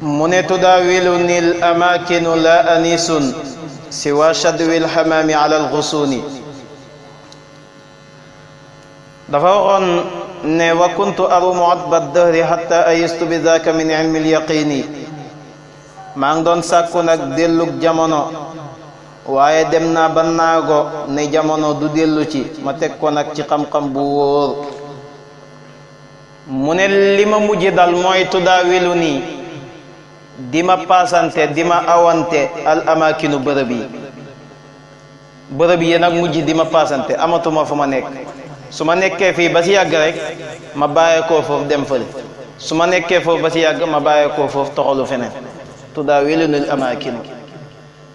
من تداولني الأماكن لا أنيس سوى شدو الحمام على الغصون دفعون وكنت أروم عطب الدهر حتى أيست بذاك من علم اليقين ما عندون ساكو نك دلوك جامونو waaye dem naa ba naago ne jamono du dellu ci ma teg ko nag ci xam-xam bu wóor mu ne li ma mujj dal mooy tudaawilu nii di ma paasante di ma awante al amakinu bërëb yi nag mujj di ma paasante amatuma fu ma nekk su ma nekkee fii ba ci yàgg rek ma bàyyeekoo foofu dem fële su ma nekkee foofu ba ci yàgg ma bàyyeekoo foofu toxalu feneen tudaawilu al amakinu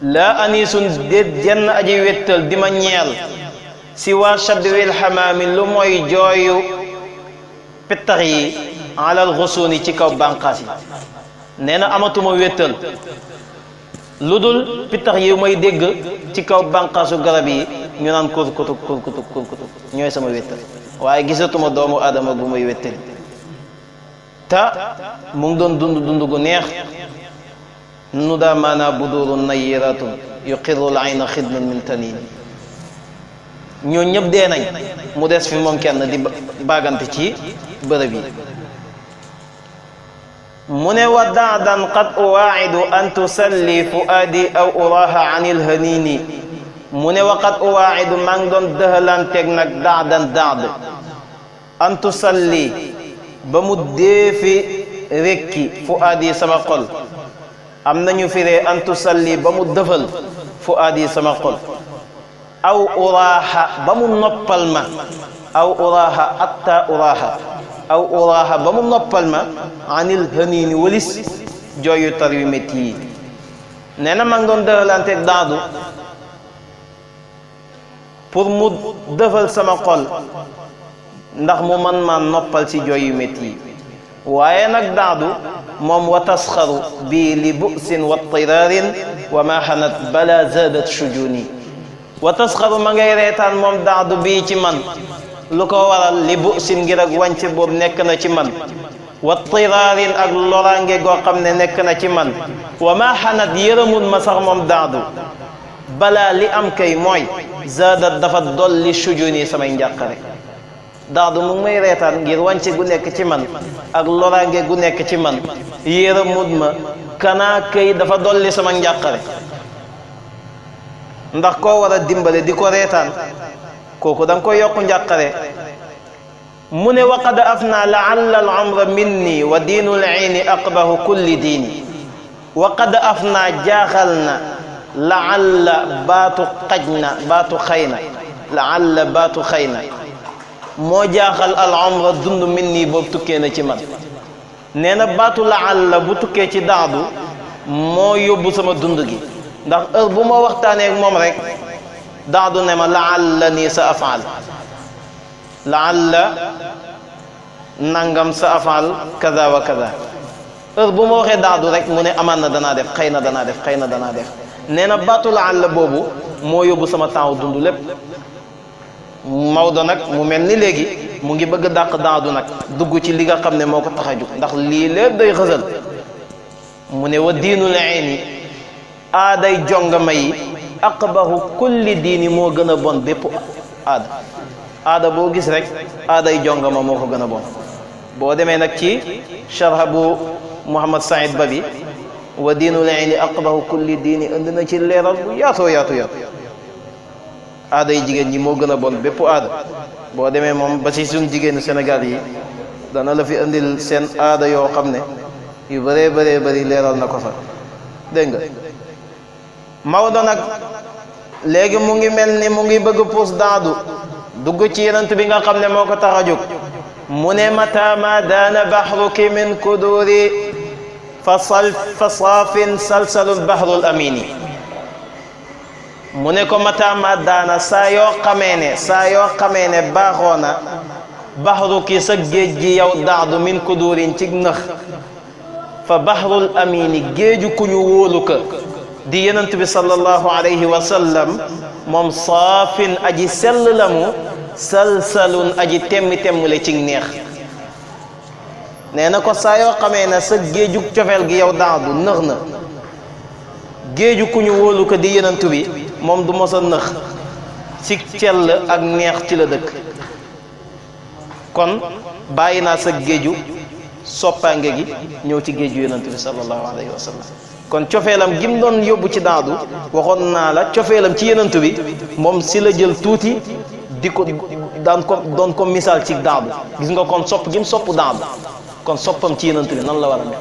laa anisun déet jenn aji wéttal di ma ñeel si waa shadwil xamaami lu mooy jooyu pittax yi alal xusuuni ci kaw bànqaas yi nee na amatuma wéttal lu dul pittax yi may dégg ci kaw bànqaasu garab yi ñu naan kurkutub kurkutub kurkutub ñooy sama wéttal waaye gisatuma doomu aadama gu may wéttali te mu ngi doon dund gu neex nuda maana budurun nayiratun yuqirrul ayna xidman min tanin ñoo ñëpp dee nañ mu des fi moom kenn di bagante ci bërëb yi mu ne wa daadan qad uwaacidu an tusalli fuaadi aw uraaha an ilhanini mu ne wa qad uwaacidu maa ngi doon dëhalanteeg nag daadan daad an tusalli ba mu deefi rekki fuaadi sama xol am nañu firee an tusalli ba mu dëfal fuaadi sama xol aw uraaha ba mu noppal ma aw uraaha atta uraaha aw uraaha ba mu noppal ma anil haniini walis jooyu tar yu métti yi nee na ma ngi doon dëxalante daadu pour mu dëfal sama xol ndax mu man ma noppal ci jooy yu métti yi waaye nag daadu moom wa tasxaru bii li bu'sin wa tiraarin wa ma xanat bala zadat shujuni wa tasxaru ma ngay reetaan moom daadu bii ci man lu ko waral li bu'sin ngir ak wànce boobu nekk na ci man wa tiraarin ak loraange goo xam ne nekk na ci man wa ma xanat yërëmul ma sax moom daadu bala li am kay mooy zadat dafa dolli shujuni samay njàqare daadu mu ngi may reetaan ngir wànce gu nekk ci man ak loraange gu nekk ci man yërëmut ma kanaa kay dafa dolli sama njàqare ndax koo war a dimbale di ko reetaan kooku da nga koy yokku njàqare mu ne waqad afna laalla al umra minni wa diinul ayni aqbahu kulli diini waqad afna jaaxal na laalla baatu xaj na baatu xëy na laalla baatu xëy na moo jaaxal al umra dund minni boobu tukkee na ci man nee na baatu laalla bu tukkee ci daadu moo yóbbu sama dund gi ndax heure bu ma waxtaanee ak moom rek daadu ne ma laalla nii sa afaal laalla nangam sa afaal kaza wa kaza heure bu ma waxee daadu rek mu ne amaan na danaa def xëy na danaa def xëy na danaa def nee na baatu laalla boobu moo yóbbu sama temps dund lépp Maodo nag mu mel ni léegi mu ngi bëgg dàq daadu nag dugg ci li nga xam ne moo ko tax a jug ndax lii lépp day xësal mu ne wa diinul ayni aaday jongama yi aqbahu kulli diini moo gën a bon bépp aada boo gis rek aaday jongama moo ko gën a bon boo demee nag ci sharha bu Muhammad Saïd Babi wa diinul ayni aqbahu kulli diini indi na ci leeral bu yaatoo yaatu yaatu aada yi jigéen ñi moo gën a bon bépp aada boo demee moom ba ci suñ jigéenu Sénégal yi dana la fi indil seen aada yoo xam ne yu bëree bëree bëri leeral na ko fa dégg nga Maodo nag léegi mu ngi mel ni mu ngi bëgg puus daadu dugg ci yenant bi nga xam ne moo ko tax a jóg mu ne mata ma daana baxruki min kuduri fa saafin salsalul bahrul amini mu ne ko mata ma daana saa yoo xamee ne baaxoo na baxruki sa géej gi yow daadu min kudurin ci nëx fa bahrul amini géeju ku ñu wóolu ka di yenant bi sallallahu alayhi wa sallam moom saafin aji sell la mu salsalun aji temmi temmule ci neex nee na ko saa yoo xamee ne sa géejug cofeel gi yow daadu nëx na géeju ku ñu wóolu ko di yenantu bi moom du mos a nëx ci cell ak neex ci la dëkk kon bàyyi naa sa géeju soppaange gi ñëw ci géeju yenantu bi sallallahu alayhi wa sallam kon cofeelam gi mu doon yóbbu ci daadu waxoon naa la cofeelam ci yenantu bi moom si la jël tuuti di ko doon ko misaal ci daadu gis nga kon sopp gi mu sopp daadu kon soppam ci yenantu bi nan la war a mel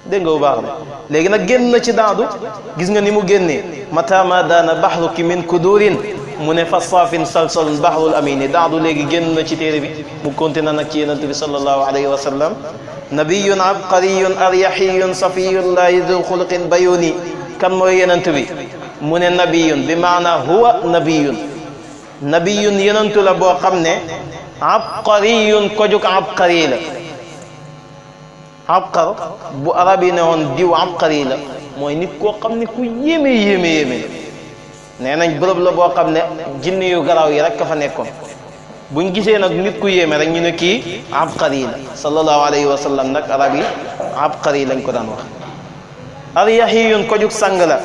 dégg nga bu baax la léegi nag génn na ci daadu gis nga ni mu génnee mata ma daana baxruki min kudurin mu ne fa saafin salsalun baxrul amini daadu léegi génn na ci téere bi mu continué nag ci yenantu bi sallallahu alayhi wa sallam nabiyun abqariyun aryahiyun safiyullahi du xuluqin bayuni kan mooy yenantu bi mu ne nabiyun bi maana huwa nabiyun yenantu la boo xam ne abqariyun ko jug abqari la abqar bu arab yi ne woon diw abqari la mooy nit koo xam ne ku yéeme nee nañ bërëb la boo xam ne jinne yu garaaw yi rek ka fa nekkoon buñ gisee nag nit ku yéeme rek ñu ne kii abqari la sallallahu alayhi wa sallam nag arab yi abqari lañ ko daan wax aryahiyun ko jug sang la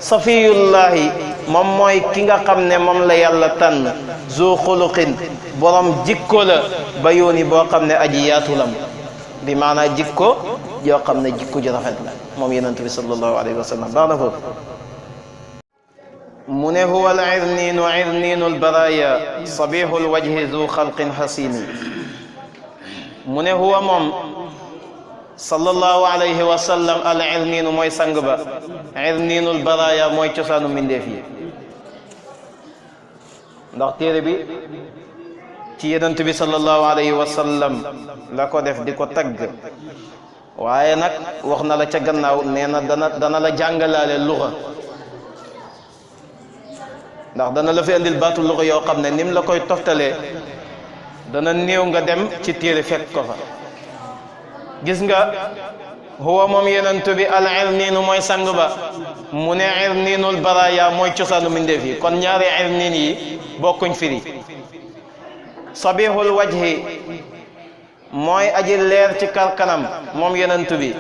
safiyullahi moom mooy ki nga xam ne moom la yàlla tànn zu xuluqin borom jikko la ba yooni boo xam ne aji yaatu lam bi maanaa jikko yoo xam ne jikko ju rafet la moom yenentu bi sallallahu alayhi wa sallam baax na foofu mu ne huwa al irniinu albaraya sabihu lwajhi zu xalqin xasini mu ne huwa moom sallallahu alayhi wa sallam al irniinu mooy sang ba irniinu albaraya mooy cosaanu mbindeef yi ndax téere bi ci yenentu bi sallallahu alayhi wa sallam la ko def di ko tagg waaye nag wax na la ca gannaaw nee na dana la jàngalaale luxa ndax dana la fi andil baatu luxa yoo xam ne nim la koy toftalee dana néew nga dem ci téere fekk ko fa gis nga huwa moom yenentu bi al irniinu mooy sang ba mu ne irniinul baraya mooy cosaanu mbindeef yi kon ñaari irniin yi bokkuñ firi sabihul wajhi mooy aji leer ci karkanam moom yenentu bi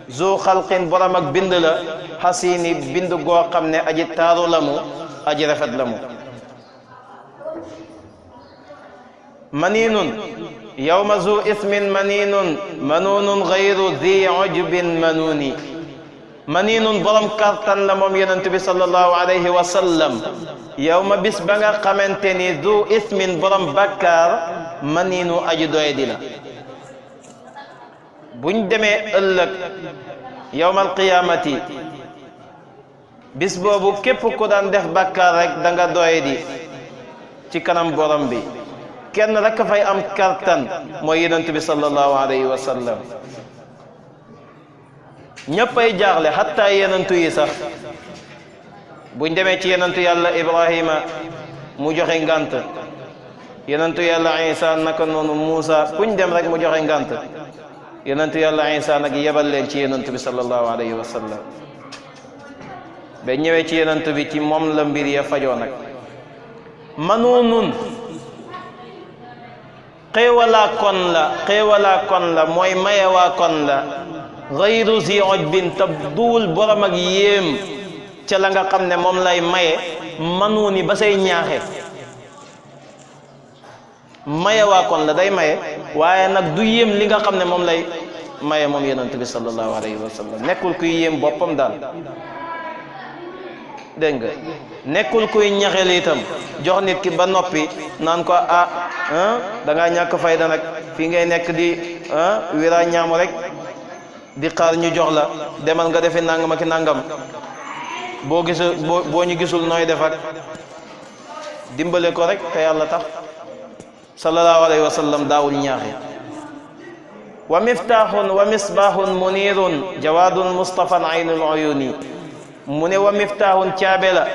zu xalqin borom ak bind la xasini bind goo xam ne aji taaru la mu aji rafet la mu maninun yawma zu ismin maninun manunun gayru zi ujbin manuni maninun borom kartan la moom yenentu bi sallallahu alayhi wa sallam yawma bis ba nga xamante ni zu ismin borom bakkaar maninu aji doye di la buñ demee ëllëg yawmal qiyamati bis boobu képp ku daan def bakkaar rek da nga doye di ci kanam borom bi kenn rek fay am kartan mooy yenentu bi sallallahu alayhi wa sallam ñëppay jaaxle xatta yenentu yi sax buñ demee ci yenentu yàlla Ibrahima mu joxe ngant yenentu yàlla Isa naka noonu Muusa kuñ dem rek mu joxe ngant yenentu yàlla Isa nag yebal leen ci yenentu bi sallallahu alayhi wa sallam ba ñëwee ci yenentu bi ci moom la mbir ya fajoo nag manuunun xéewalaa kon la mooy mayewaa kon la gayru zi ujbin tab duwul borom ak yéem ca la nga xam ne moom lay maye manuuni ba say ñaaxe mayewaa kon la day maye waaye nag du yéem li nga xam ne moom lay maye moom yonent bi sallallahu alayhi wa sallam nekkul kuy yéem boppam daal dégg nga nekkul kuy ñaxel itam jox nit ki ba noppi naan ko da ngaa ñàkk fayda nag fii ngay nekk di wira ñaamu rek di xaar ñu jox la demal nga defi nangam ak nangam boo gisul boo ñu gisul nooy def ak dimbale ko rek te yàlla tax sallallahu alayhi wa sallam daawul ñaaxe wa miftaaxun wa misbaaxun munirun jawaadun mustafan aynul uyuni mu ne wa miftaaxun caabe la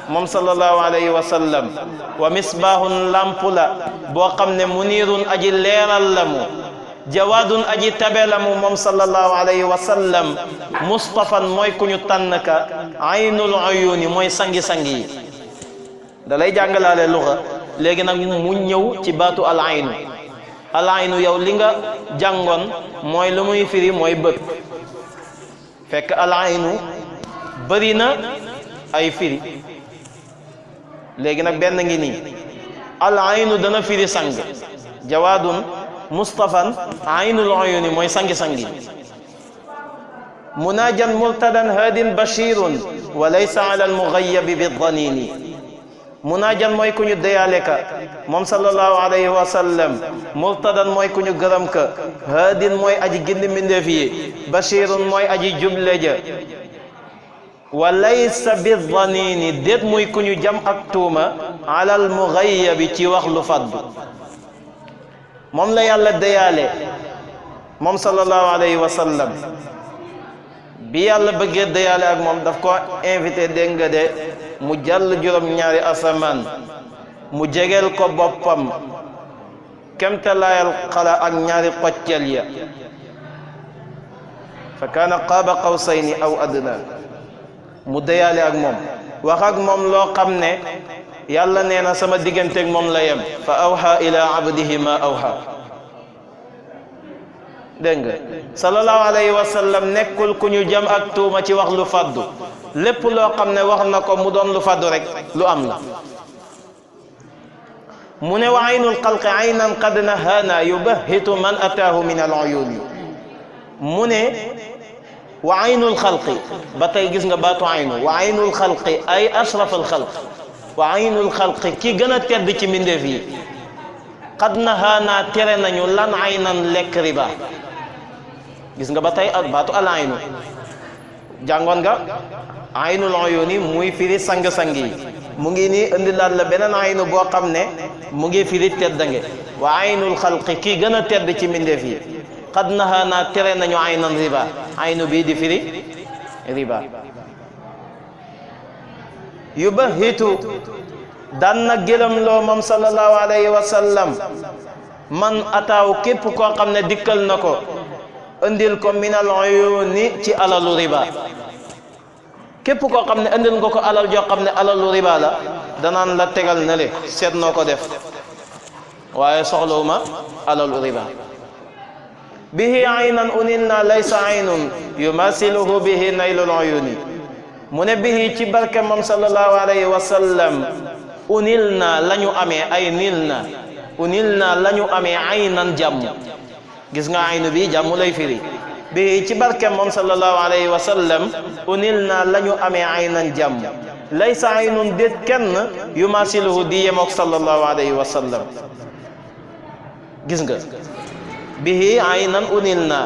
moom sallallahu alayhi wa sallam wa misbaaxun lamp la boo xam ne munirun aji leeral la mu jawaadun aji tabe la mu moom sallallahu alayhi wa sallam mustafan mooy ku ñu tànn ka aynul uyuni mooy sangi-sangi yi da lay jàngalaale luxa léegi nag mu ñëw ci baatu al aynu al aynu yow li nga jàngoon mooy lu muy firi mooy bët fekk al aynu bëri na ay firi léegi nag benn ngi nii al aynu dana firi sang jawaadun mustafan aynul uyuni mooy sangi-sangi munaajan murtadan haadin bashirun wa laysa ala almughayabi bidanini munaajan mooy ku ñu deyaale ka moom sallallahu alayhi wa sallam murtadan mooy ku ñu gërëm ka haadin mooy aji gindi mbindeef yi bashirun mooy aji juble ja wa laysa bidanini déet muy ku ñu jam ak tuuma ala almughayabi ci wax lu faddu moom la yàlla deyaale moom sallallahu alayhi wa sallam bi yàlla bëggee deyaale ak moom daf ko invité dégg nga de mu jàll juróom-ñaari asamaan mu jegeel ko boppam kemtalaayal xala ak ñaari xoccel ya fa kaana qaaba qawsayni aw adna mu deyaale ak moom wax ak moom loo xam ne yàlla nee na sama digganteeg moom la yem fa awha ila abdihi ma awha dégg nga sallallahu alayhi wa sallam nekkul ku ñu jam ak tuuma ci wax lu faddu lépp loo xam ne wax na ko mu doon lu faddu rek lu am la mu ne wa aynul xalqi aynan qad nahana yubahitu man ataahu min al uyuni mu ne wa aynul xalqi ba tey gis nga baatu aynu wa aynul xalqi ay ashrafal xalq wa aynul xalqi ki gën a tedd ci mbindeef yi qad nahaana tere nañu lan aynan lekk riba gis nga ba tey ak baatu al aynu jàngoon nga aynul uyuni muy firi sang-sang yi mu ngi nii indi laat la beneen aynu boo xam ne mu ngi firi teddange wa aynul xalqi ki gën a tedd ci mbindeef yi qad nahaana tere nañu aynan riba aynu bii di firi riba yubahitu daan na gëlëm loo moom sallallahu alayhi wa sallam man ataaw képp koo xam ne dikkal na ko indil ko minal uyuni ci alalu riba képp koo xam ne indil nga ko alal joo xam ne alalu riba la danaan la tegal na le seet noo ko def waaye soxlawuma alalu riba bihi aynan unilna laysa aynun yumasiluhu bihi naylul uyuni mu ne bihi ci barke moom sallallahu alayhi wa sallam unil na la ñu amee ay nil na unil na la ñu amee aynan jàmm gis nga aynu bi jàmm lay firi bi ci barke moom sallallahu alayhi wa sallam unil na la ñu amee aynan jàmm laysa aynun déet kenn yumasiluhu di yemook sallallahu alayhi wa sallam gis nga bihi aynan unil na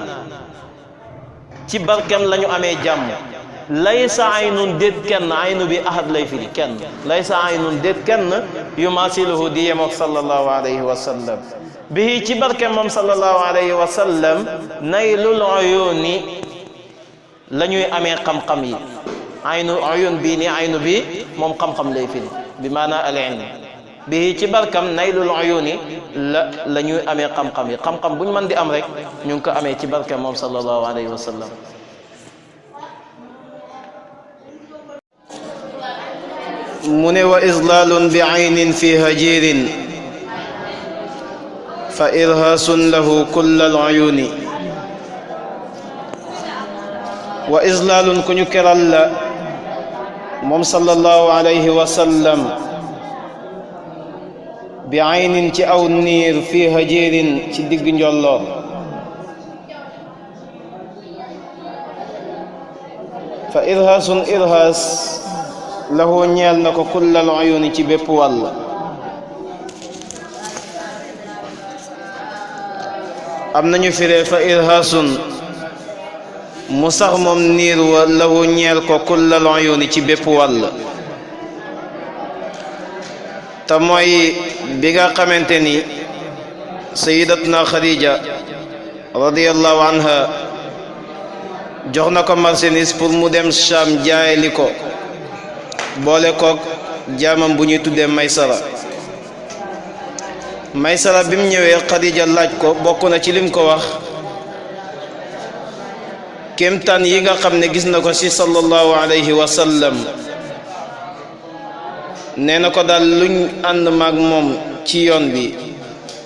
ci barkem la ñu amee jàmm laysa aynun déet kenn aynu bi ahad lay firi kenn laysa aynun déet kenn yumasiluhu di yemook sallallahu alayhi wa sallam bihi ci barke moom sallallahu alayhi wa sallam naylul uyuni la ñuy amee xam-xam yi aynu uyun bii ni aynu bi moom xam-xam lay firi bi maanaa al ilm bihi ci barkam naylul uyuni la ñuy amee xam-xam yi xam-xam bu ñu mën di am rek ñu ngi ko amee ci barke moom sallallahu alayhi wa sallam mu ne wa islaalun bi aynin fi hajirin fa irhaasun lahu kulla al uyuni wa islaalun ku ñu keral la moom sallallahu alayhi wa sallam bi aynin ci aw niir fi hajirin ci digg njolloor fa irhaasun irhaas lahu ñeel na ko kullal uyuni ci bépp wàll am nañu firee fa irhaasun mu sax moom niir wa lahu ñeel ko kullal uyuni ci bépp wàll te mooy bi nga xamante ni sayidatuna Khadija radiyallahu anha jox na ko marchandise pour mu dem Sham jaayali ko boole koog jaamam bu ñuy tuddee Maysara bi mu ñëwee Khadija laaj ko bokk na ci lim ko wax kéemtaan yi nga xam ne gis na ko ci sallallahu alayhi wa sallam nee na ko daal luñ ànd maag moom ci yoon bi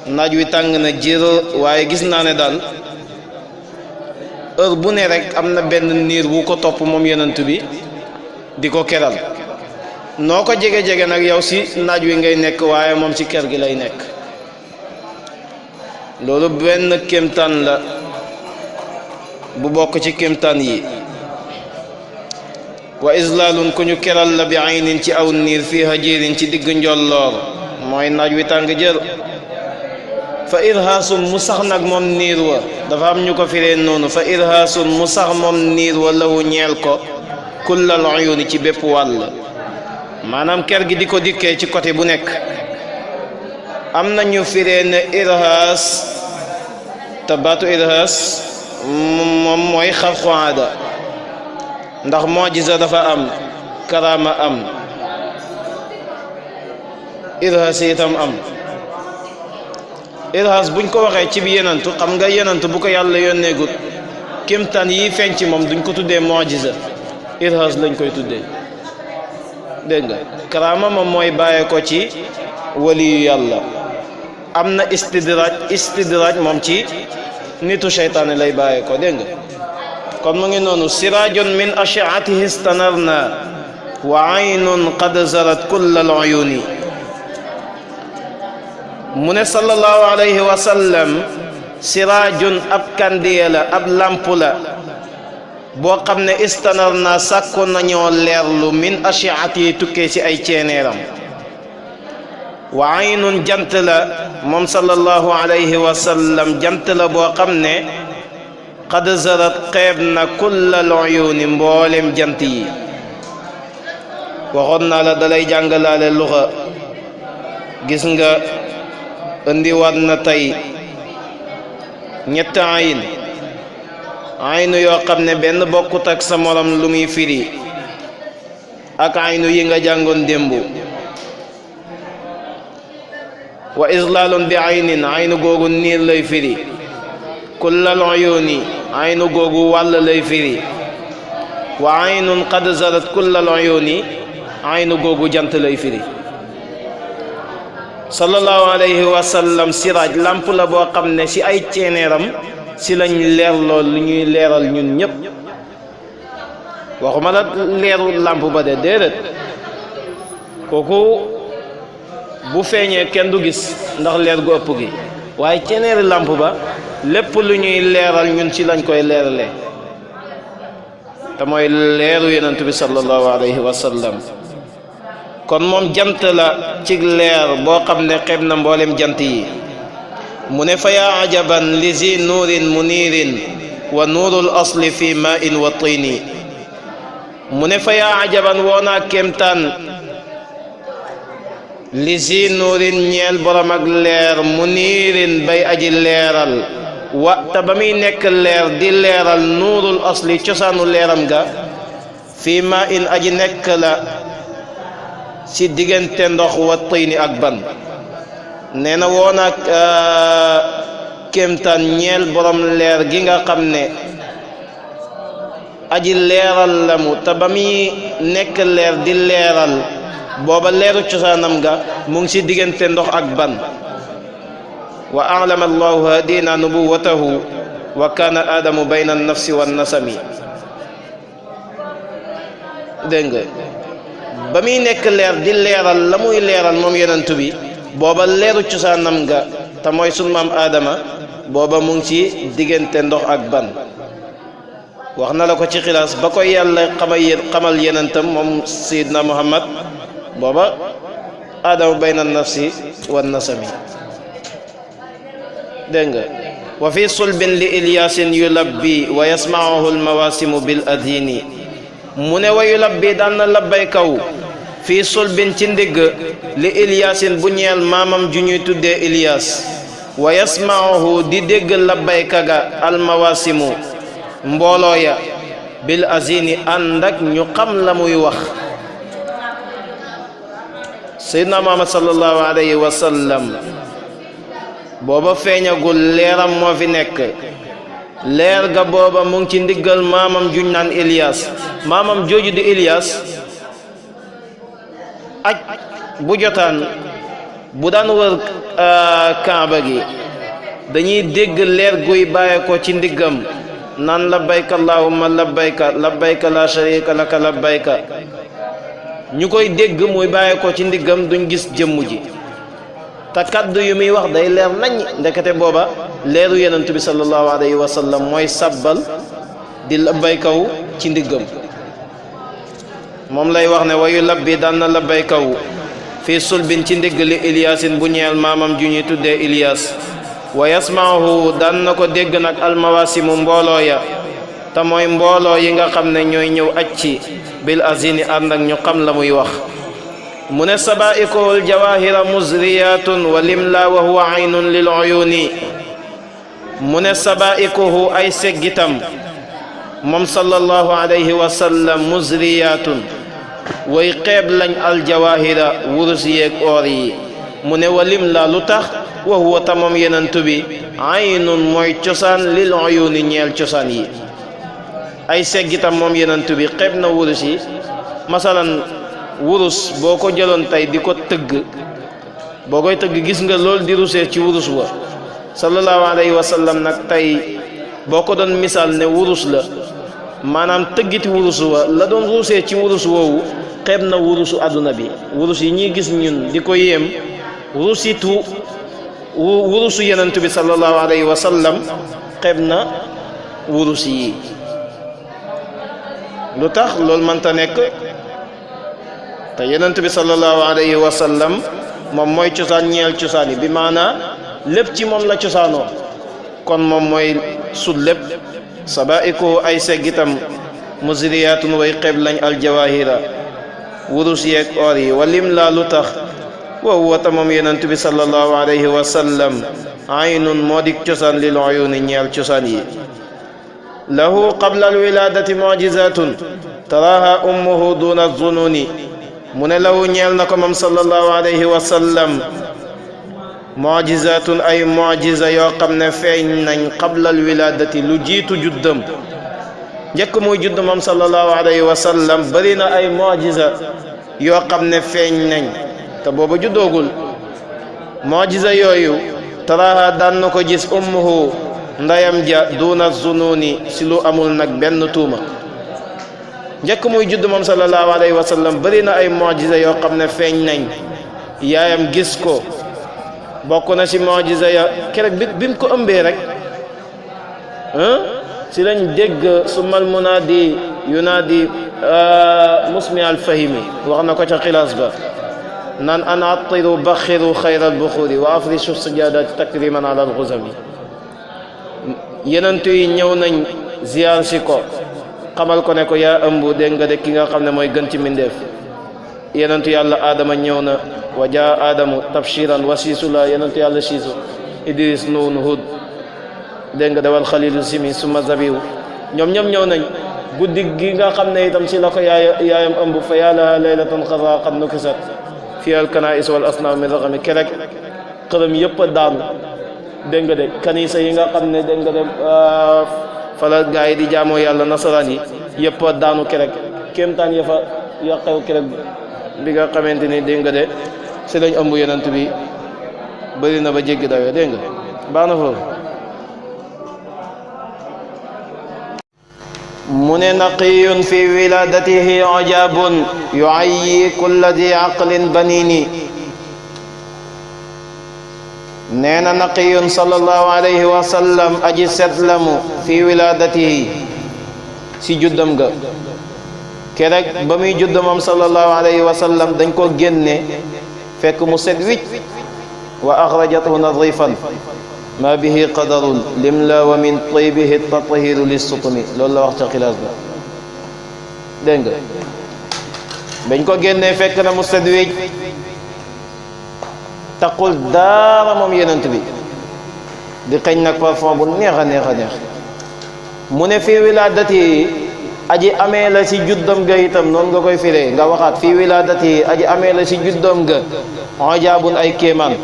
naaj wi tàng na jër waaye gis naa ne daal heure bu ne rek am na benn niir bu ko topp moom yonent bi di ko keral noo ko jege-jege nag yow si naaj wi ngay nekk waaye moom ci ker gi lay nekk loolu benn kéemtaan la bu bokk ci kéemtaan yi wa islaalun ku ñu keral la bi aynin ci aw niir fii hajirin ci digg njolloor mooy naaj wi tàng jër fa irhaasun mu sax nag moom niir wa dafa am ñu ko firee noonu fa irhaasun mu sax moom niir wa lawu ñeel ko kullal uyuni ci bépp wàll maanaam ker gi di ko dikkee ci côté bu nekk am na ñu firee ne irhaas te baatu irhaas moom mooy xarqu aada ndax mujiza dafa am karaama am irhaas itam am irhaas buñ ko waxee ci bi yenantu xam nga yenantu bu ko yàlla yónneegut kéemtaan yi feeñ ci moom duñ ko tuddee mujiza irhaas lañ koy tuddee dégg nga karaama moom mooy bàyyee ko ci waliyu yàlla am na istidraaj moom ci nitu seytaane lay bàyyee ko dégg nga kon mu ngi noonu siraajun min ashiatihi istanarna wa aynun qad zarat kulla al uyuni mu ne sallallahu alayhi wa sallam siraajun ab kandiya la ab lamp la boo xam ne istanar na sàkku nañoo leerlu min ashiat yi tukkee ci ay ceeneeram wa aynun jant la moom sallallahu alayhi wa sallam jant la boo xam ne qad zarat xeeb na kullal uyuni mboolem jant yi waxoon naa la dalay jàngalaale luxa gis nga indiwaat na tey ñett aynu yoo xam ne benn bokkut ak sa morom lu muy firi ak aynu yi nga jàngoon démb wa islaalun bi aynin aynu googu niir lay firi kullal uyuni aynu googu wàll lay firi wa aynun qad zarat kullal uyuni aynu googu jant lay firi sallallahu alayhi wa sallam siraaj lamp la boo xam ne si ay ceeneeram si lañ leer lool lu ñuy leeral ñun ñëpp waxuma la leeru lamp ba de déedéet kooku bu feeñee kenn du gis ndax leer gu ëpp gi waaye ceeneeri lamp ba lépp lu ñuy leeral ñun ci lañ koy leeralee te mooy leeru yonent bi sallallahu alayhi wa sallam kon moom jant la ci leer boo xam ne xeeb na mboolem jant yi mu ne fa yaa ajaban li zi nuurin muniirin wa nuurul asli fi maa'in wa tiini mu ne fa yaa ajaban woonaa kéemtaan li zi nuurin ñeel borom ak leer muniirin bay aji leeral wa te ba muy nekk leer di leeral nuurul asli cosaanu leeram ga fi maa'in aji nekk la ci diggante ndox wa tiini ak ban nee na woon ak kéemtaan ñeel borom leer gi nga xam ne aji leeral la mu te ba muy nekk leer di leeral booba leeru cosaanam ga mu ngi ci diggante ndox ak ban wa a'lama allahu hadina nubuwatahu wa kana adamu bayna an-nafsi wan nasami dégg nga ba muy nekk leer di leeral la muy leeral moom yonent bi booba leeru cosaanam nga te mooy sunu maam Adama booba mu ngi ci diggante ndox ak ban wax na la ko ci xilaas ba koy yàlla xamal yonentam moom Seydina Muhammad booba Adama bayna nafsi wan nasami dégg nga wa fi sulbin li Ilyasin yulabbi wa yasma'uhu almawasimu bil adhini mu ne wa yulabbi daan na labbay kaw fii sulbin ci ndigg li Ilyasin bu ñeel maamam ju ñuy tuddee Ilyas wa yasma'uhu di dégg labbayka ga almawasimu mbooloo ya bil azini ànd ak ñu xam la muy wax Seydina Muhammad sallallahu alayhi wa sallam booba feeñagul leeram moo fi nekk leer ga booba mu ngi ci ndiggal maamam juñ naan Ilyas maamam jooju di Ilyas aj bu jotaan bu daan wër kaaba gi dañuy dégg leer guy bàyyi ko ci ndiggam naan labbayka allahumma labbayka labbayka la sharika laka labbayka ñu koy dégg muy bàyyi ko ci ndiggam duñ gis jëmm ji te kaddu yu muy wax day leer nañ ndekete booba leeru yonent bi sallallahu alayhi wa sallam mooy sabbal di labbaykaw ci ndiggam moom lay wax ne wayu labbi daan na labbaykaw fii sulbin ci ndigg li Iliyaasin bu ñeel maamam ju ñuy tuddee Iliyaas wa yasmaahu daan na ko dégg nag almawasimu mbooloo ya te mooy mbooloo yi nga xam ne ñooy ñëw aj ci bil azini ànd ak ñu xam la muy wax mu ne sabaa'ikuhul jawaahira muzriyatun wa limla wa huwa aynun lil uyuni mu ne sabaa'ikuhu ay seggitam moom sallallahu alayhi wa sallam muzriyatun way xeeb lañ aljawaahira wurus yeeg oor yi mu ne wa limla lu tax wa huwa tamam yenentu bi aynun mooy cosaan lil uyuni ñeel cosaan yi ay seggitam moom yenentu bi xeeb na wurus yi masalan wurus boo ko jëloon tey di ko tëgg boo koy tëgg gis nga loolu di rusee ci wurus wa sallallahu alayhi wa sallam nag tey boo ko doon misaal ne wurus la maanaam tëggiti wurus wa la doon rusee ci wurus woowu xeeb na wurusu àdduna bi wurus yi ñuy gis ñun di ko yéem rusitu wurusu yenentu bi sallallahu alayhi wa sallam xeeb na wurus yi lu tax loolu mënta nekk te yenent bi sallallahu alayhi wa sallam moom mooy cosaan ñeel cosaan yi bi maanaa lépp ci moom la cosaanoo kon moom mooy sut lépp sabaiku ay seggitam muzriyatun way xeeb lañ aljawahira wurus yeeg or yi walim laa lu tax wa huwa ta moom yenent bi sallallahu alayhi wa sallam aynun moo dik cosaan lil uyuni ñeel cosaan yi lahu qabla alwiladati mu'jizatun taraha ummuhu duna zununi mu ne lahu ñeel na ko moom sallallahu alayhi wa sallam mu'jizatun ay mu'jiza yoo xam ne feeñ nañ qabla alwiladati lu jiitu juddam njëkk muy judd moom sallallahu alayhi wa sallam bari na ay mu'jiza yoo xam ne feeñ nañ te booba juddoogul mu'jiza yooyu taraha daan na ko gis ummuhu ndayam ja duna zununi si lu amul nag benn tuuma njëkk muy judd moom sallallahu alayhi wa sallam bari na ay mu'jiza yoo xam ne feeñ nañ yaayam gis ko bokk na si mu'jiza ya keroog bi mu ko ëmbee rek si lañ dégg sumal munaadi yunaadi musmi alfahimi wax na ko ca xilaas ba naan an attiru baxiru xayra albuxuri wa afrishu sajadati takriman ala alxuzami yenentu yi ñëw nañ ziyaar si ko xamal ko ne ko yaa ëmb dégg nga de ki nga xam ne mooy gën ci mbindeef yenentu yàlla aadama ñëw na wa jaa aadamu tabshiran wa siisu la yenentu yàlla siisu idris nuun hud dégg nga de wal xalilu simi suma zabiwu ñoom ñëw nañ guddi gi nga xam ne itam si la ko yaayam ëmb fa yàlla laylatan xasa qad nukisat fi al kanais wal asnaam min raqami kerek xërëm yëpp a daanu dégg nga de kanisa yi nga xam ne dégg nga de fala gaa yi di jaamoo yàlla nasaraan yi yëpp a daanu kerek kéemtaan ya fa ya xew kerek bi nga xamante ni dégg nga de si lañ ëmb yonent bi bëri na ba jéggi dawee dégg nga baax na foofu mu ne naqiyun fi wiladatihi ajabun yuayyi kulla di aqlin banini nee na naqiyun sallallahu alayhi wa sallam aji setlamu fi wiladatihi si juddam ga kerek ba muy judd moom sallallahu alayhi wa sallam dañ ko génne fekk mu set wicc wa axrajathu nadifan ma bihi qadarun limla wa min taybihi tatahiru lissutumi loolu la wax ca xilaas ba dégg nga bañ ko génne fekk na mu set wicc taqul daara moom yenent bi di xëñ nag parfum bu neex a neex a neex mu ne fii wiladati aji amee la si juddam ga itam noonu nga koy firee nga waxaat fii wiladati aji amee la si juddam ga ajaabun ay kéemaan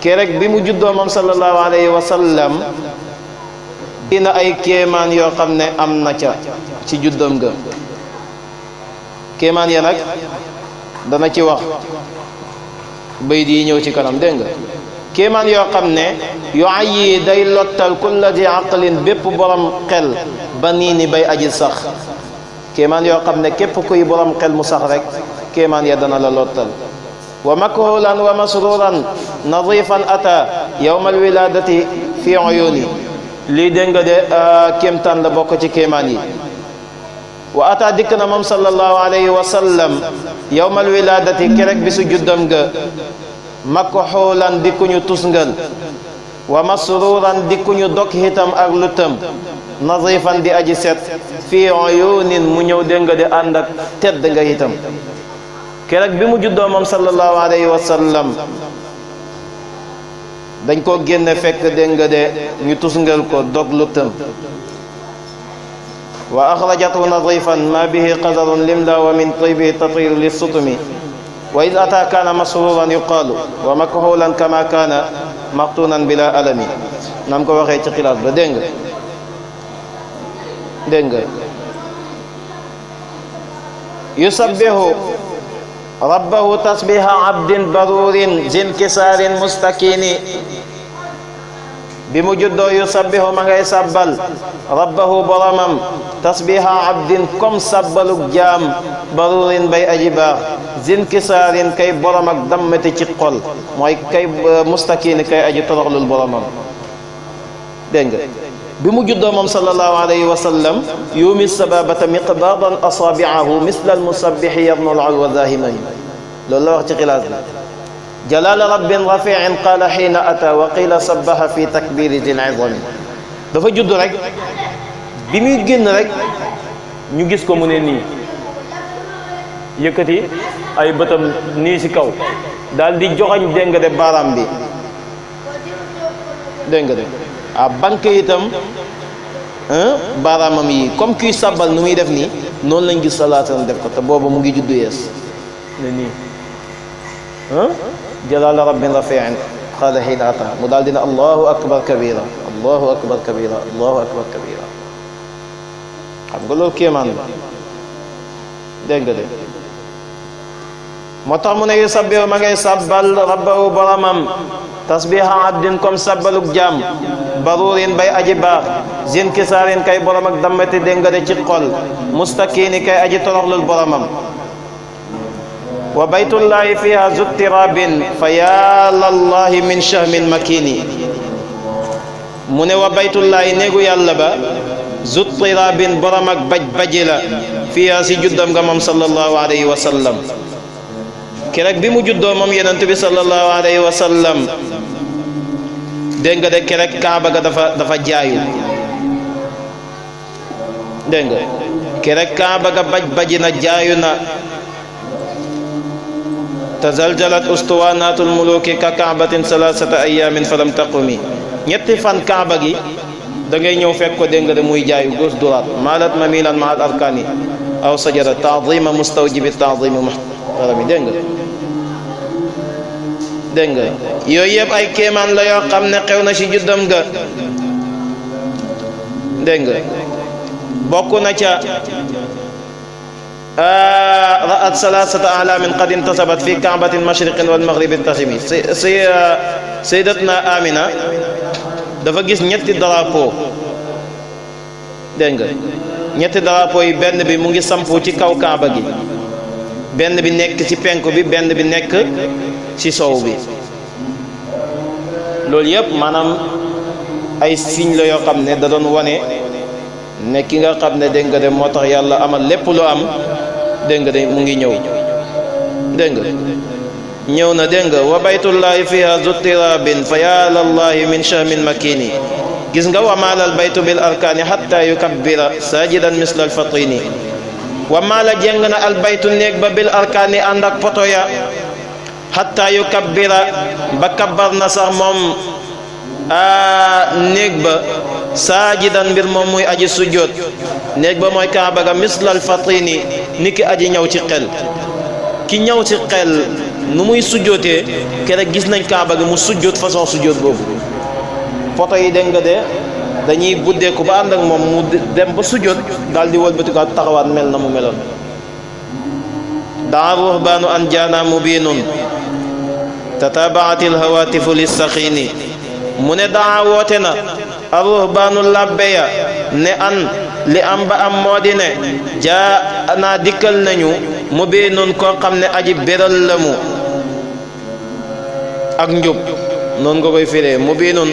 kerek bi mu juddoo moom sallallahu alayhi wa sallam dina ay kéemaan yoo xam ne am na ca ci juddam ga kéemaan ya nag dana ci wax bay di ñëw ci kanam dégg nga kéemaan yoo xam ne yu ayyi day lottal kulla di aqlin bépp borom xel ba nii ni bay aji sax kéemaan yoo xam ne képp kuy borom xel mu sax rek kéemaan ya dana la lottal wa makhulan wa masruran nadifan ata yawma alwiladati fi uyuni lii dégg nga de kéemtaan la bokk ci kéemaan yi wa ata dikk na moom sallallahu alayhi wa sallam yawma alwiladati kerek bisu juddam ga makhulan dikkuñu tusngal wa masruran dikkuñu dog hitam ak lutam nadifan di aji set fi uyunin mu ñëw dégg nga de ànd ak tedd nga hitam keroog bi mu juddoo moom sallallahu alayhi wa sallam dañ koo génne fekk dégg nga de ñu tusngal ko dog lutam wa axrajathu nadifan ma bihi qadarun limla wa min tibihi tatiru lissutumi wa id ata kaana masruran yuqaalu wa makhulan kama kaana maxtunan bila alami nam ko waxee ci xilaas ba dégg nga dégg nga yusabbihu rabbahu tasbiha abdin barurin zin kisaarin mustakini bi mu juddoo yusabbihu ma ngay sabbal rabbahu boromam tasbiha abdin comme sabbaluk jaam barurin bay aji baax zin kisaarin kay borom ak dammati ci xol mooy kay mustakini kay aji toroxlul boromam dégg nga bi mu juddoo moom sallallahu alayhi wa sallam yumi sababata miqdadan asabi'ahu misla almusabbihi yarnu al-alwa dahimani loolu la wax ci xilaas bi jalala rabbin rafi'in qala xiina ata wa qila sabbaha fi takbiri dil izami dafa judd rek bi muy génn rek ñu gis ko mu ne nii yëkkati ay bëtam nii ci kaw daal di joxañ dégg nga de baaraam bi dégg nga de banque itam baaraamam yi comme kuy sàbbal nu muy def nii noonu lañ gis salaatam def ko te booba mu ngi juddu yees ne nii jalaala rabbin rafi'in qaala hiina ata mu daal dina allahu akbar kabira allahu akbar kabira allahu akbar kabira xam nga loolu kéemaan la dégg nga de moo tax mu ne yusabbihu ma ngay sabbal rabbahu boromam tasbiha abdin comme sabbaluk jaam barurin bay aji baax zin kisaarin kay borom ak dammati dégg nga de ci xol mustakini kay aji toroxlul boromam wa baytullahi fiha zuttirabin fa ya lallahi min shahmin makini mu ne wa baytullahi néegu yàlla ba zuttirabin borom ak baji la fiha si juddam nga moom sallallahu alayhi wa sallam keroog bi mu juddoo moom yonent bi sallallahu alayhi wa sallam dégg nga de keroog kaaba ga dafa jaayu dégg nga keroog kaaba ga baji na jaayu na tazalzalat ustuwanatul muluki ka kaabatin salasata ayamin falam taqumi ñetti fan kaaba gi da ngay ñëw fekk ko dégg nga de muy jaayu gauche droite malat mamilan ma al arkani aw sajada taadima mustawjibi taadimi muhtarami dégg nga dégg nga yooyu yëpp ay kéemaan la yoo xam ne xew na ci juddam ga dégg nga bokk na ca ra'at salasata alamin qad intasabat fi ka'batin mashriqin wal maghribi tasimi sayyidatna Amina dafa gis ñetti drapeau dégg nga ñetti drapeau yi benn bi mu ngi sampu ci kaw kaaba gi benn bi nekk ci penku bi benn bi nekk ci sow bi loolu yëpp maanaam ay signe la yoo xam ne da doon wane ne ki nga xam ne dégg nga de moo tax yàlla amal lépp lu am dégg nga de mu ngi ñëw dégg nga ñëw na dégg nga wa baytullahi fiha zuttirabin fa ya lallahi min shahmin makini gis nga wa maalal baytu bil arkani hatta yukabbira sajidan misla al fatini wa maala jeng na al baytu néeg ba bil arkani ànd ak poto ya hatta yukabbira ba kabbar na sax moom néeg ba saajidan mbir moom muy aji sujjóot néeg ba mooy kaaba ga mislal fatini ni ki aji ñëw ci xel ki ñëw ci xel nu muy sujjóotee keroog gis nañ kaaba ga mu sujjóot façon sujjóot boobu poto yi dégg nga de dañuy buddeeku ba ànd ak moom mu dem ba sujjóot daal di wëlbati ko taxawaat mel na mu meloon daa ruhbaanu an jaana mubinun tatabaat alhawatifu lissaxiini mu ne daa woote na arruhbaanu labbe ya ne an li am ba am moo di ne jaa naa dikkal nañu mu bii nun koo xam ne aji béral la mu ak njub noonu nga koy firee mu bii nun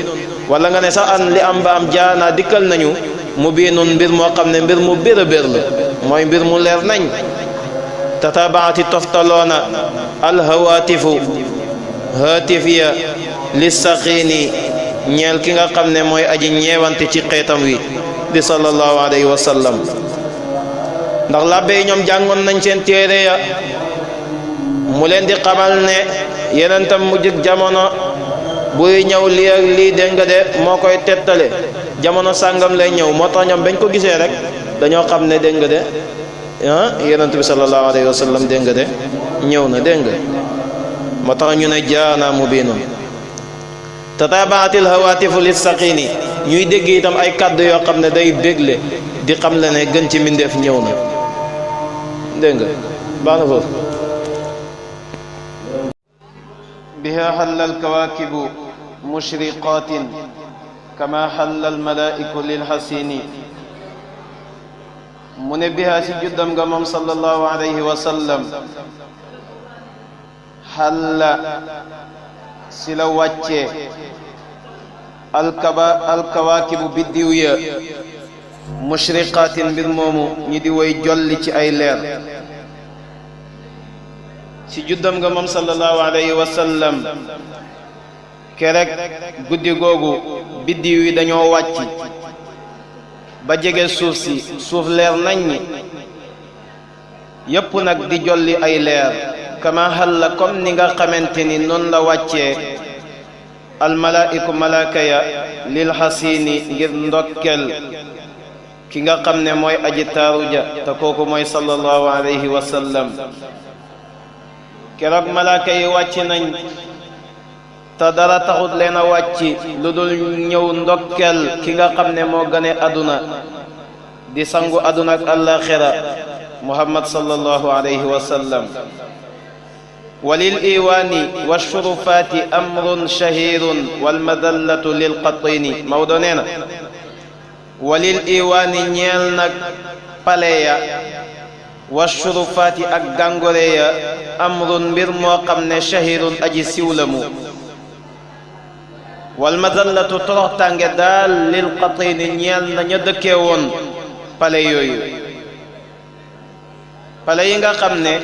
wala nga ne sax an li am ba am jaa naa dikkal nañu mu bii nun mbir moo xam ne mbir mu bér a bér la mooy mbir mu leer nañ tatabaati toftaloona alhawatifu haatif ya lissaxiini ñeel ki nga xam ne mooy aji ñeewante ci xeetam wi di sallallahu alayhi wa sallam ndax labbe yi ñoom jàngoon nañ seen téere ya mu leen di xamal ne yenentam mujjug jamono buy ñëw lii ak lii dégg nga de moo koy tettale jamono sàngam lay ñëw moo tax ñoom bañ ko gisee rek dañoo xam ne dégg nga de yenent bi sallallahu alayhi wa sallam dégg nga de ñëw na dégg nga moo tax ñu ne jaana mubiinun tatabaatil hawatifu lissaqiini ñuy dégg itam ay kàddu yoo xam ne day bégle di xam le ne gën ci mbindeef ñëw na dégg nga baax na foofu biha xalla alkawaakibu mushriqatin kama xalla almalaa'iku lilxasini mu ne biha si juddam nga moom sallallahu alayhi wa sallam xalla si la wàccee alkawaakibu biddiw ya mushriqaatin mbir moomu ñi di way jolli ci ay leer ci juddam nga moom sallallahu alayhi wa sallam kerek guddi googu biddiw yi dañoo wàcc ba jege suuf si suuf leer nañ ñi yépp nag di jolli ay leer kama xalla comme ni nga xamante ni noonu la wàccee almalaa'iku malaaka ya lil xasiini ngir ndokkel ki nga xam ne mooy aji taaru ja te kooku mooy sallallahu alayhi wa sallam keroog malaaka yi wàcc nañ te dara taxut leen a wàcc lu dul ñëw ndokkel ki nga xam ne moo gane aduna di sangu aduna ak àllaaxira muhammad sallallahu alayhi wa sallam walil iwaani wa shurufaati amrun shahirun wal madallatu lil qatini Maodo nee na walil iwaani ñeel nag pale ya wa shurufaati ak gàngore ya amrun mbir moo xam ne shahirun aji siwlamu wal madallatu toroxtànge daal lil qatini ñeel na ña dëkkee woon pale yooyu pale yi nga xam ne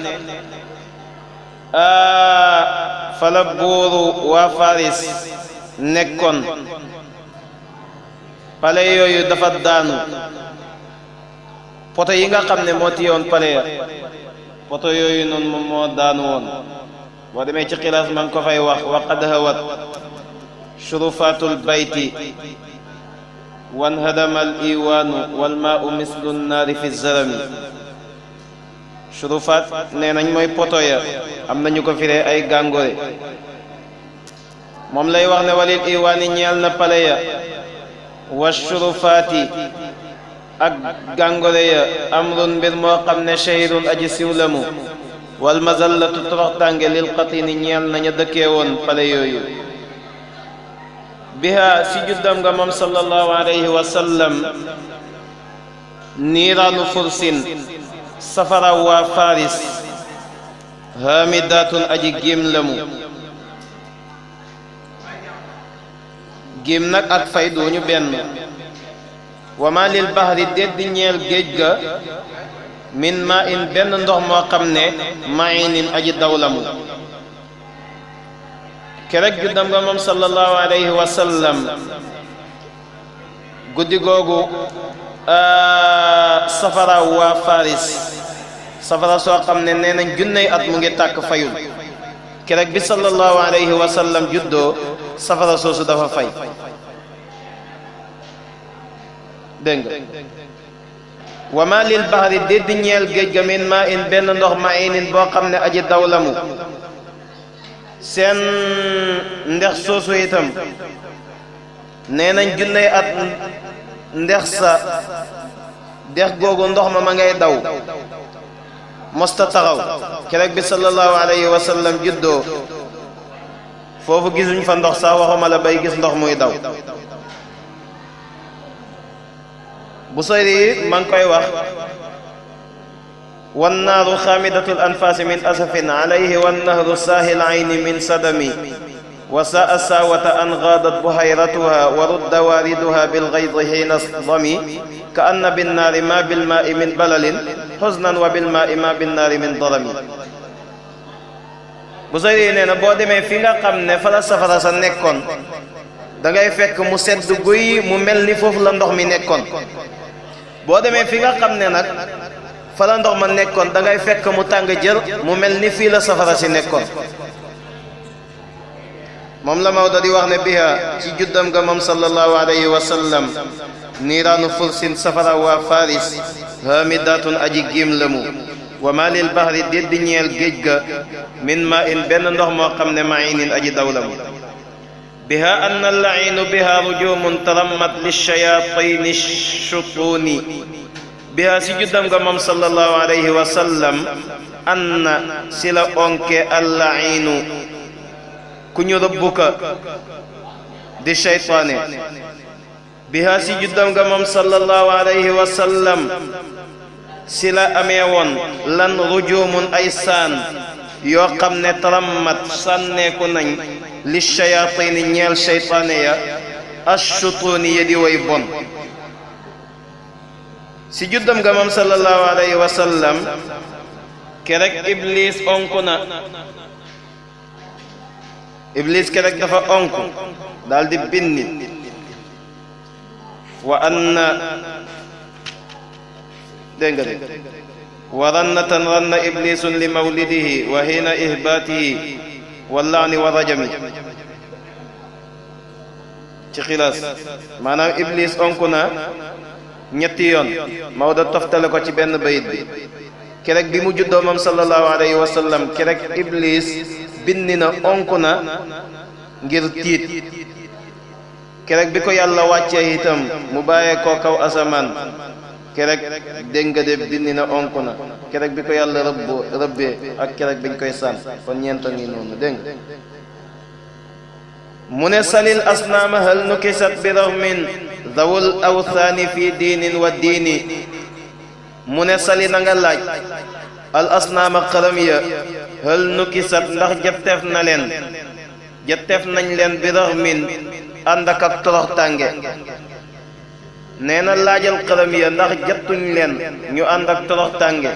fala buuru waa Faris nekkoon pale yooyu dafa daanu poto yi nga xam ne moo tiyoon pale ya poto yooyu noonu moom moo daanu woon boo demee ci xilaas ma ngi ko fay wax wa qad hawat shurufatul bayti wanhadama al iwaanu wal maau mislu nnaari fi zarami shurufaat nee nañ mooy poto ya am nañu ko firee ay gàngore moom lay wax ne walil iwaani ñeel na pale ya wa shurufaati ak gàngore ya amrun mbir moo xam ne shahirun aji siwlamu wal mazallatu toroxtànge lil qatini ñeel nañu dëkkee woon pale yooyu biha si juddam nga moom sallallahu alayhi wa sallam niiraanu fursin safara waa Faris hamidatun aji géem lamu géem nag ak fay duñu benn wa ma lil bahri deddi ñeel géej ga min ma in benn ndox moo xam ne mainin aji daw lamu kerek juddam nga moom sallallahu alayhi wa sallam guddi googu safara waa Faris safara soo xam ne nee nañ junney at mu ngi tàkk fayul kerek bi sallallahu alayhi wa sallam juddoo safara soosu dafa fay dégg nga wa ma lil bahri déddi ñeel géej ga min ma in benn ndox ma inin boo xam ne aji daw la mu seen ndex soosu itam nee nañ junney at ndex sa dex googu ndox ma ngay daw mosta taxaw keroog bi sallallahu alayhi wa sallam juddoo foofu gisuñ fa ndox sax waxuma la bay gis ndox muy daw. Busayri ma ngi koy wax wannaaru xaamidatul anfaasi min asafin alayhi wannahru saahil ayni min sadami wa saa saawata an gaadat buhayratuha wa rudda waariduha bilgaydi xiina dami ka anna binnaari ma bilmaai min balalin xusnan wa bilmaai ma binnaari min darami. Busayri nee na boo demee fi nga xam ne fa la safara sa nekkoon da ngay fekk mu sedd guy mu mel ni foofu la ndox mi nekkoon. boo demee fi nga xam ne nag fa la ndox ma nekkoon da ngay fekk mu tàng jër mu mel ni fii la safara si nekkoon. moom la Maodo di wax ne biha ci juddam ga moom sallallahu alayhi wa sallam niiraanu fursin safara waa faris hamidatun aji giim lamu wa ma lil bahri déddi ñeel géej ga min ma in benn ndox moo xam ne mainin aji daw lamu. biha anna allainu biha rujumun tarammat lishayatini shutuni biha si juddam ga moom sallallahu alayhi wa sallam anna si la onke allainu ku ñu rëbbu ka di shaytaane. biha si juddam ga moom sallallahu alayhi wa sallam si la amee woon lan rujumun ay saan yoo xam ne tarammat sànneeku nañ li shayatini ñeel shaytaane ya ashutuni ya di way bon. si juddam ga moom sallallahu alayhi wa sallam kerek iblis onku na. iblis kerek dafa onku daal di binni wa anna dégg nga de wa rannatan ranna iblisun li mawlidihi wa hiina ihbaatihi wallaani wa rajami ci xilaas maanaam iblis onku na ñetti yoon Maodo toftale ko ci benn bayit bi. kerek bi mu juddoo moom sallallahu alayhi wa sallam kerek iblis binni na onku na ngir tiit. kerek bi ko yàlla wàccee itam mu bàyyee koo kaw asamaan kerek dégg nga de binni na onku na. kerek bi ko yàlla rëbbee ak kerek biñ koy sànn kon ñeenta ngi noonu dégg nga. mu ne salil asnaama hal nukisat bi rahmin zawul awthaani fi diinin wa diini. mu ne sali na nga laaj al asnaama xaram ya hal nukisat ndax jatteef nañ leen bi rahmin ànd ak torox tànge. nee na laajal xaram ya ndax jattuñ leen ñu ànd ak torox tànge.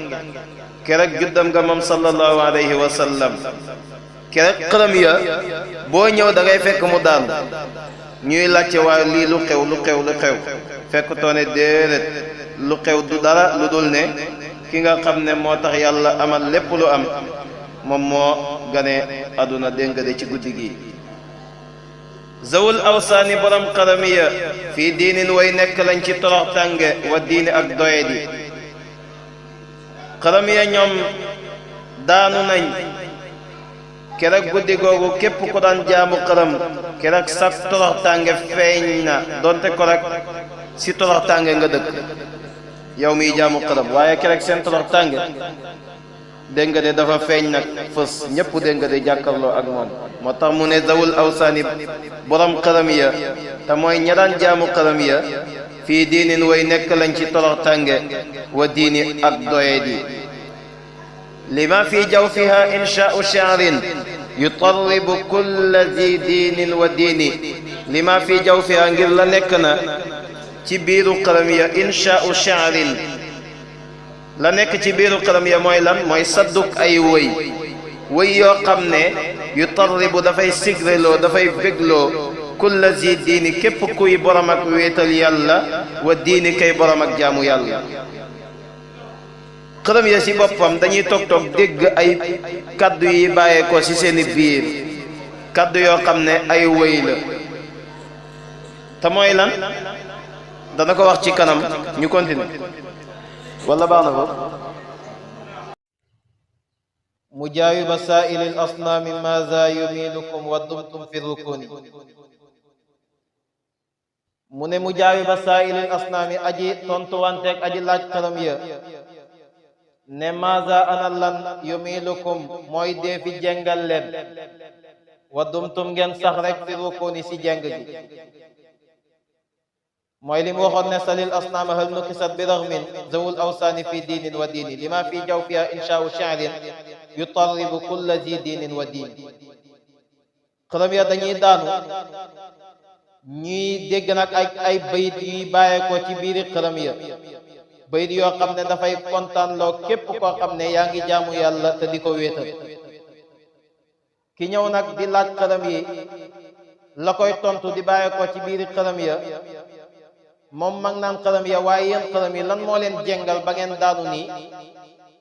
kerek juddam nga moom sallallahu alayhi wa sallam kerek xaram ya boo ñëw da ngay fekk mu daanu ñuy laajte waaye lii lu xew fekk toone déedéet lu xew du dara lu dul ne ki nga xam ne moo tax yàlla amal lépp lu am moom moo gane àdduna dénga de ci guddi gi. zawul awsaani borom xaramiya fii diinin way nekk lañ ci torox tànge wa diini ak doyadi. xaramiya ñoom daanu nañ kerek guddi googu képp ku daan jaamu xaram kerek sak torox tànge feeñ na donte ko rek si torox tànge nga dëkk yow miy jaamu xaram waaye kerek seen torox tànge dégg nga de dafa feeñ nag fës ñépp dégg nga de jàkkarloo ak moom. moo tax mu ne zawul awsaani borom xaram ya te mooy ña daan jaamu xaram ya fii diinin way nekk lañ ci torox tànge wa diini ak doyadi. lima fi jawfiha inshaau sha'rin yutarribu kulla zi diinin wa diini. lima fi jawfiha ngir la nekk na ci biiru xaram ya inshaau sha'rin la nekk ci biiru xaram ya mooy lan mooy sadduk ay wëy yoo xam ne yutarribu dafay sigreloo dafay bégloo kulla zi diini képp kuy borom ak wéetal yàlla wa diini kay borom ak jaamu yàlla. xërëm ya ci boppam dañuy toog dégg ay kaddu yi bàyyeekoo ci seeni biir kaddu yoo xam ne ay wëy la te mooy lan dana ko wax ci kanam ñu continuer wala baax na ko. mujaawiba saa'ili al asnaami maaza yumiilukum wa dumtum fi rukuni. mu ne mujaawiba saa'ili al asnaami aji tontuwanteeg aji laaj xërëm ya ne maaza ana lan yumiilukum mooy dee fi jengal leen wa dumtum ngeen sax rek fi rukuni si jeng gi mooy li mu waxoon ne salil asnaama hal nukisat bi raghmin zawul awsaani fi diinin wa diini lima fi jawfiha inshaau sha'rin yutarribu kulla zi diinin wa diin xërëm ya dañuy daanu ñuy dégg nag ay bayit yuy bàyyeekoo ci biiri xërëm ya bayit yoo xam ne dafay kontaan loo képp koo xam ne yaa ngi jaamu yàlla te di ko wéetal ki ñëw nag di laaj xërëm yi la koy tontu di bàyyeekoo ci biiri xërëm ya moom mag naan xërëm ya waaye yéen xërëm yi lan moo leen jengal ba ngeen daanu nii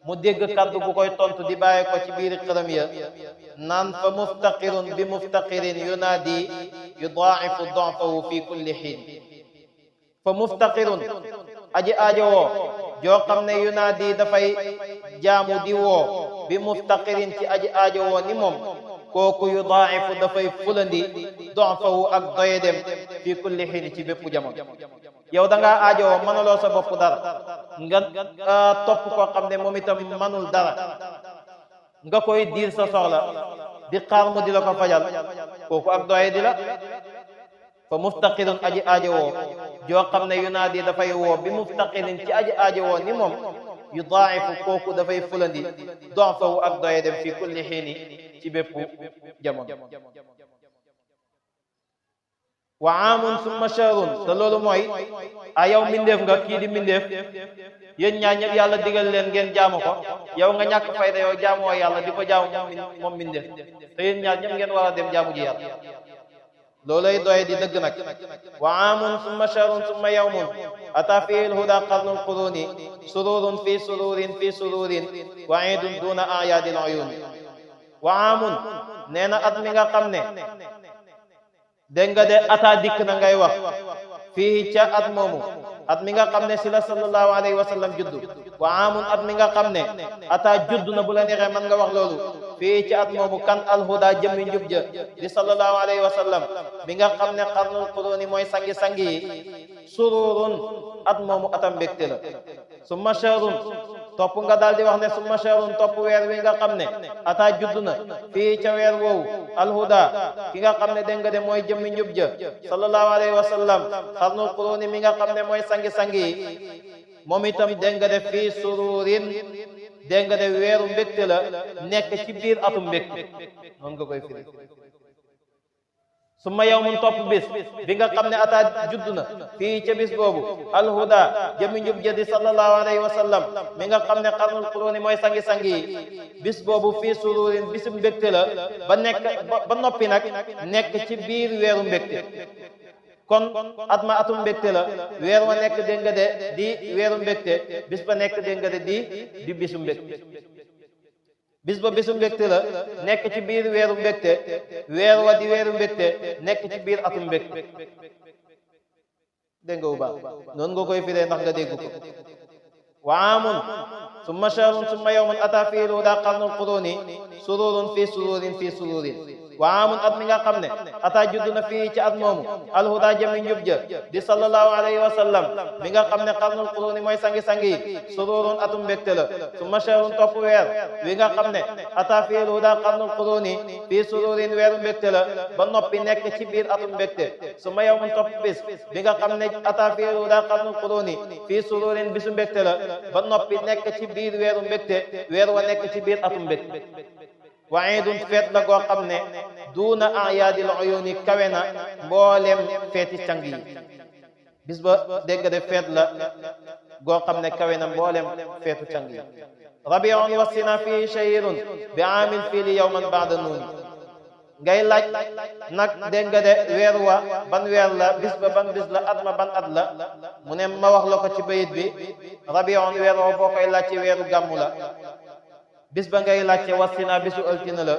mu dégg kàddu gu koy tontu di bàyyee ko ci biiri xërëm ya naan fa muftaqirun bi muftaqirin yunaadi yudaa'ifu da'fahu fi kulli xiin fa muftaqirun aji aajo woo joo xam ne yunaadi dafay jaamu di woo bi muftaqirin ci aji aajo woo ni moom kooku yudaa'ifu dafay fulandi da'fahu ak doyedem fi kulli xiin ci bépp jamono yow da ngaa aajowoo mënaloo sa bopp dara nga topp koo xam ne moom itam mënul dara nga koy diir sa soxla di xaar mu di la ko fajal kooku ak doye di la fa muftaqirun aji aajowoo joo xam ne yunaadi dafay woo bi muftaqirin ci aji aajowoo ni moom yudaa'ifu kooku dafay fulandi da'fahu ak doye dem fi kulli xiini ci bépp jamono wa aamun summa shahrun te loolu mooy a yow mbindeef nga kii di mbindeef yéen ñaar ñëpp yàlla digal leen ngeen jaamu ko yow nga ñàkk fayda yow jaamoo yàlla di ko jaamu moom mbindeef te yéen ñaar ñëpp ngeen war a dem jaamu ji yàlla loolay doye di dëgg nag wa aamun summa shahrun summa yawmun ata fihi lhuda qarnul quruni sururun fi sururin fi sururin wa iidun duna ayaadil uyun wa aamun nee na at mi nga xam ne dégg nga de ata dikk na ngay wax fii ca at moomu at mi nga xam ne si la sallallahu alayhi wa sallam juddu wa aamun at mi nga xam ne ata juddu na bu la neexee mën nga wax loolu fii ca at moomu kan alhuda jëmmi njub ja di sallallahu alayhi wa sallam mi nga xam ne qarnul quruni mooy sangi-sangi yi sururun at moomu atam mbégte la summa shahrun topp nga daal di wax ne summa shahrun topp weer wi nga xam ne ata juddu na fii ca weer woowu alhuda ki nga xam ne dégg nga de mooy jëmmi njub ja sallallahu alayhi wa sallam qarnul quruni mi nga xam ne mooy sangi-sangi yi moom itam dégg nga de fii sururin dégg nga de weeru mbégte la nekk ci biir atum mbégte noonu nga koy firi summa yawmun topp bis bi nga xam ne ata judd na fii ca bis boobu alhuda jëmi njub jadi sallallahu alayhi wa sallam mi nga xam ne qarnul quruni mooy sangi-sangi yi bis boobu fii sururin bisu mbégte la ba noppi nag nekk ci biir weeru mbégte kon at ma atum mbégte la weer wa nekk dégg nga de di weeru mbégte bis ba nekk dégg nga de di bisu mbégte bis ba bisu mbégte la nekk ci biir weeru mbégte weer wa di weeru mbégte nekk ci biir atum mbégte dégg nga bu baax noonu nga koy firee ndax nga dégg ko wa aamun summa shahrun summa yawmun ata fihi lhuda qarnul quruni sururun fi sururin fi sururin wa aamun at mi nga xam ne ata judd na fii ci at moomu alhuda jëmi njub ja di sallallahu alayhi wa sallam mi nga xam ne qarnul quruni mooy sangi-sangi yi sururun atum mbégte la summa shahrun topp weer wi nga xam ne ata fii alhuda qarnul quruni fii sururin weeru mbégte la ba noppi nekk ci biir atum mbégte summa yawmun topp bis bi nga xam ne ata fii alhuda qarnul quruni fii sururin bisu mbégte la ba noppi nekk ci biir weeru mbégte weer wa nekk ci biir atum mbégte wa iidun feet la goo xam ne duuna ayaadil uyuuni kawe na mboolem feeti cang yi bis ba dégg nga de feet la goo xam ne kawe na mboolem feetu cang yi rabiun wasina fii shahirun bi aamil fiili yawman baada nuuni ngay laaj nag dégg nga de weer wa ban weer la bis ba ban bis la at ma ban at la mu ne ma wax la ko ci bayit bi rabiun weer wa boo koy laaj ci weeru gàmmu la bis ba ngay laajte wasina bisu altina la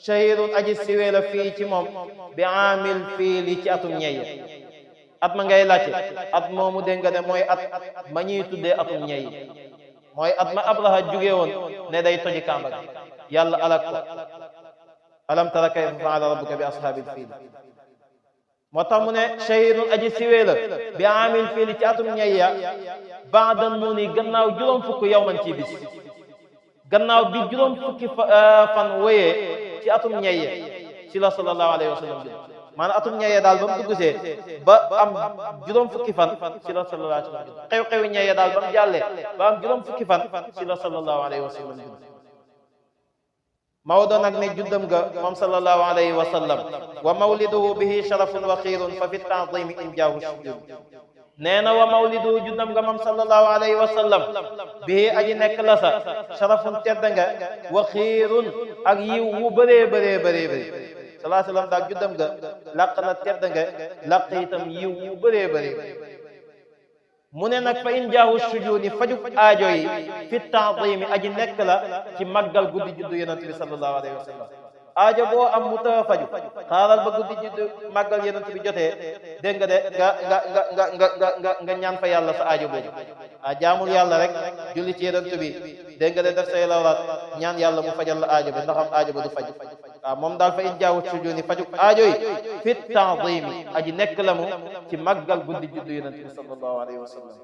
shahirun aji siwee la fii ci moom bi aamil fiili ci atum ñeye at ma ngay laajte at moomu dégg nga de mooy at ma ñuy tuddee atum ñeye mooy at ma abraha jóge woon ne day toji kàmba gi yàlla alak ko alam tara kayfa faala rabbuka bi ashaabil fiil moo tax mu ne shahirun aji siwee la bi aamil fiili ci atum ñeyya baada nuuni gannaaw juróom fukk yawman ci bis gannaaw bi juróom fukki fan wéyee ci atum ñeyye ci la sallallahu alayhi wa sallam judd maanaam atum ñeeye daal ba mu duggsee ba am juróom fukki fan ci la sallallahu alayhi wa sallam judd xew-xewi ñeeye daal ba mu jàllee ba am juróom fukki fan ci la sallallahu alayhi wa sallam judd Maodo nag ne juddam ga moom sallallahu alayhi wa sallam wa mawliduhu bihi sharafun wa xiirun fa fi taadimi in jaahu sujud nee na wa mawliduhu juddam ga moom sallallahu alayhi wa sallam bihi aji nekk la sa sharafun tedd nga wa xiirun ak yiw wu bëree bëree bëree bëri sallallahu sallam daal juddam ga làq na tedd nga làq itam yiw wu bëree bëree mu ne nag fa in jaahu sujudi faju aajo yi fi taadimi aji nekk la ci màggal guddi juddu yonent bi sallallahu alayhi wa sallam aajo boo am mu ta faju xaaral ba guddi juddu màggal yonent bi jotee dégg nga de nga ñaan fa yàlla sa aajo boobu jaamul yàlla rek julli ci yonent bi dégg nga de def say lawraat ñaan yàlla mu fajal la aajo bi ndax am aajo ba du faju moom daal fa in jaahu sujudi faju aajo yi fi taadimi aji nekk la mu ci màggal guddi juddu yonent bi sallallahu alayhi wa sallam